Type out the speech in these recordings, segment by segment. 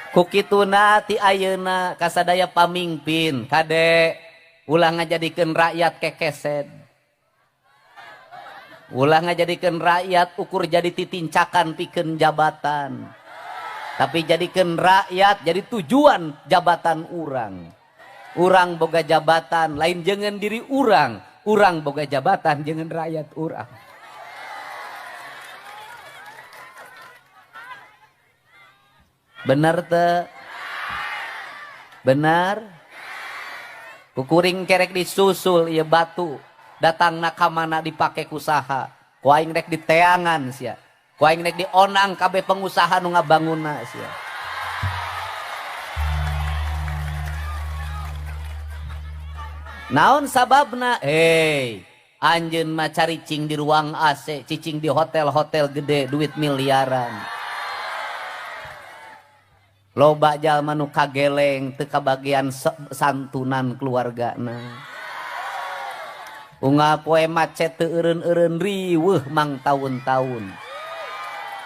Ku kituna ti ayeuna kasadaya pamingpin kade ulah ngajadikeun rakyat kekeset. Ulah ngajadikeun rakyat ukur jadi titincakan pikeun jabatan. Tapi jadikeun rakyat jadi tujuan jabatan urang. Urang boga jabatan lain jengen diri urang, urang boga jabatan jengen rakyat urang. Bener teu? Benar? Kukuring kerek disusul ieu batu datangna ka mana dipake ku saha. Ku aing rek diteangan sia. Ku aing rek dionang kabeh pengusaha nu ngabangunna sia. Naon sababna? Hei, anjeun mah caricing di ruang AC, cicing di hotel-hotel gede duit miliaran. Loba jalma nu kageleng teu kabagian santunan keluargana. Unggal poe macet teu eureun-eureun riweuh mang taun-taun.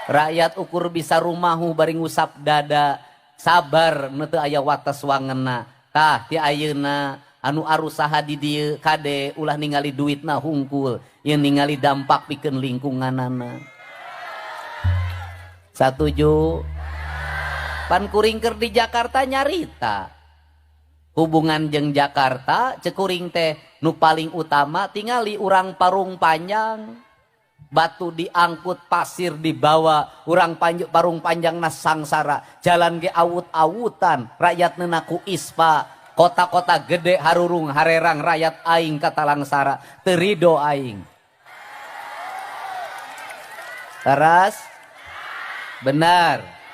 Rakyat ukur bisa rumahu bari ngusap dada, sabar nu teu aya wates wangena. Tah ti ayeuna anu arusaha di dieu kade ulah ningali duitna hungkul, ieu ningali dampak pikeun lingkunganana. Satuju? Pan kuring keur di Jakarta nyarita hubungan jeung Jakarta cek kuring teh nu paling utama tingali urang Parung Panjang, batu diangkut pasir dibawa, urang Parung Panjangna sangsara, jalan ge awut-awutan, rakyat neuna ku ispa, kota-kota gede harurung harerang rakyat aing katalangsara, teu rido aing. Teras? Benar.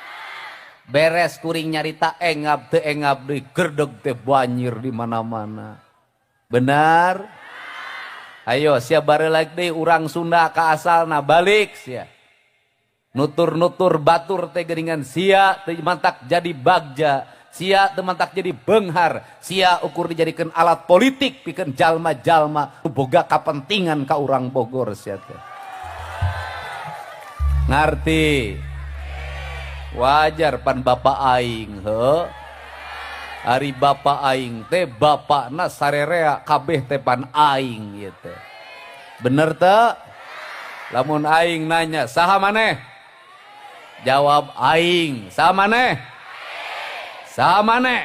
Beres kuring nyarita engap teu engap deui gerdeg teh banjir di mana-mana. Benar? Ayo sia bareuleuk deui urang Sunda ka asalna balik sia. Nutur-nutur batur teh geuningan sia teu mantak jadi bagja, sia teu mantak jadi beunghar, sia ukur dijadikeun alat politik pikeun jalma-jalma nu boga kapentingan ka urang Bogor sia teh. Ngarti? Wajar pan bapak aing heuh. Ari bapak aing teh bapakna sarerea kabeh teh pan aing ieu teh. Bener teu? Lamun aing nanya saha maneh? Jawab aing. Saha maneh? Saha maneh?